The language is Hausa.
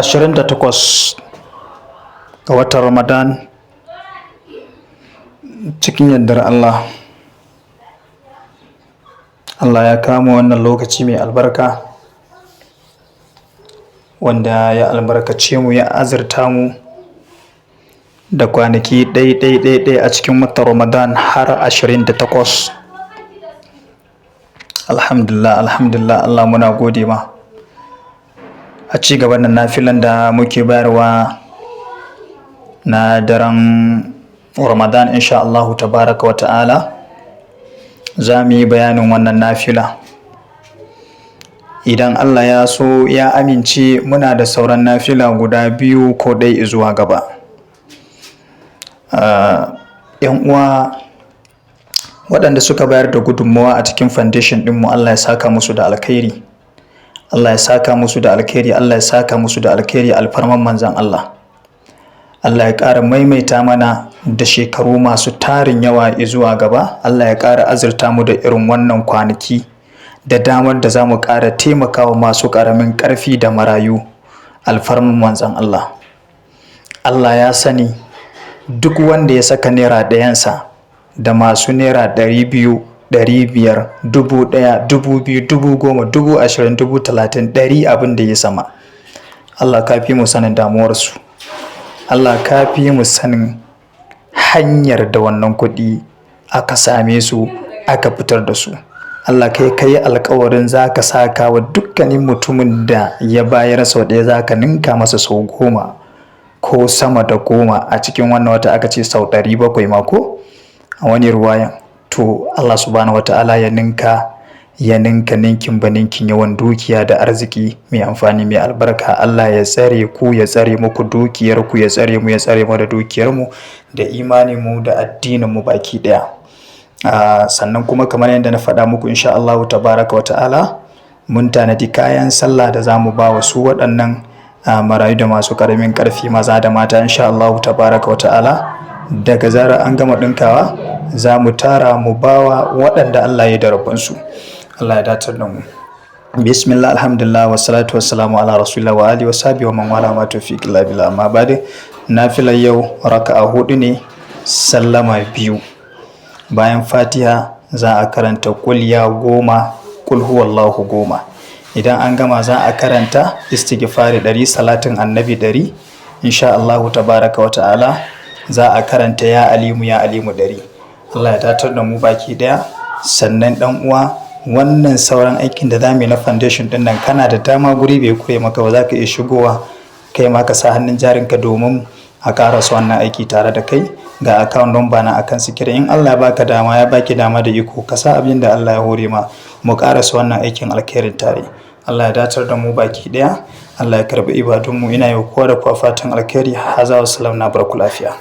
28 ga watan Ramadan, cikin yardar Allah, Allah ya kama wannan lokaci mai albarka, wanda ya albarkace mu, ya azurta mu da kwanaki ɗai ɗai ɗai ɗai a cikin watan Ramadan har 28. Alhamdulillah, alhamdulillah, Allah muna gode ma. A ci gaban da nafilan da muke bayarwa na daren Ramadan, insha Allahu tabaraka wa ta'ala, za mu yi bayanin wannan nafila. Idan Allah ya so ya amince, muna da sauran nafila guda biyu ko ɗai zuwa gaba. ‘Yan uwa waɗanda suka bayar da gudunmawa a cikin foundation ɗinmu, Allah ya saka musu da alkhairi. Allah ya saka musu da alkhairi, Allah ya saka musu da alkhairi, alfarman manzon Allah. Allah ya ƙara maimaita mana da shekaru masu tarin yawa zuwa gaba. Allah ya ƙara azurta mu da irin wannan kwanaki da damar da za mu ƙara taimakawa masu ƙaramin ƙarfi da marayu, alfarman manzon Allah. Allah ya sani, duk wanda ya saka naira ɗayansa da masu naira 200, 500, 1000, 2000, 10,000, 20,000, 30,000, 100, abin da ya sama. Allah ka fi mu sanin damuwarsu. Allah ka fi mu sanin hanyar da wannan kuɗi aka same su, aka fitar da su. Allah, kai ka yi alkawarin za ka saka wa dukkanin mutumin da ya bayar sau ɗaya, za ka ninka masa sau 10 ko sama da 10 a cikin wannan wata. Aka ce sau 700 ma ko a wani ruwayan. To, Allah subhanahu wata'ala ya ninka, ya ninka ninkin ba ninkin yawan dukiya da arziki mai amfani, mai albarka. Allah ya tsare ku, ya tsare muku dukiyar ku, ya tsare mu, ya tsare mu da dukiyar mu da imanin mu da addinin mu baki ɗaya. Sannan kuma, kamar yadda na faɗa muku, insha Allah tabaraka wa ta'ala, mun tanadi kayan sallah da zamu ba wa su waɗannan marayu da masu ƙaramin ƙarfi, maza da mata. Insha Allah tabaraka wa ta'ala, daga zarar an gama ɗinkawa, za mu tara mu bawa waɗanda Allah ya da rabonsu. Allah ya datar da mu. Bismillah, alhamdulillah, wassalatu wassalamu ala rasulillah wa alihi wa sahbihi wa man wala, ma tawfiq illa billah, amma ba'd. Nafilar yau raka'a hudu ne, sallama biyu. Bayan Fatiha za a karanta kulya 10, kul huwallahu 10. Idan an gama, za a karanta istighfari 100, salatin annabi 100. Insha Allahu tabaraka wa ta'ala, za a karanta ya alimu ya alimu 100. Allah ya datar da mu baki daya. Sannan dan uwa, wannan sauran aikin da zamu yi na foundation din nan, kana da dama, guri bai kure maka ba, za ka iya shigowa kai ma ka sa hannun jarinka domin a karasa wannan aiki tare da kai. Ga account number na akan screen. In Allah ya baka dama, ya baki dama da iko, ka sa abin da Allah ya hore ma, mu karasa wannan aikin alkhairin tare. Allah ya datar da mu baki daya. Allah ya karbi ibadunmu. Ina yi kowa da kowa fatan alkhairi. Haza wa salam, na barku lafiya.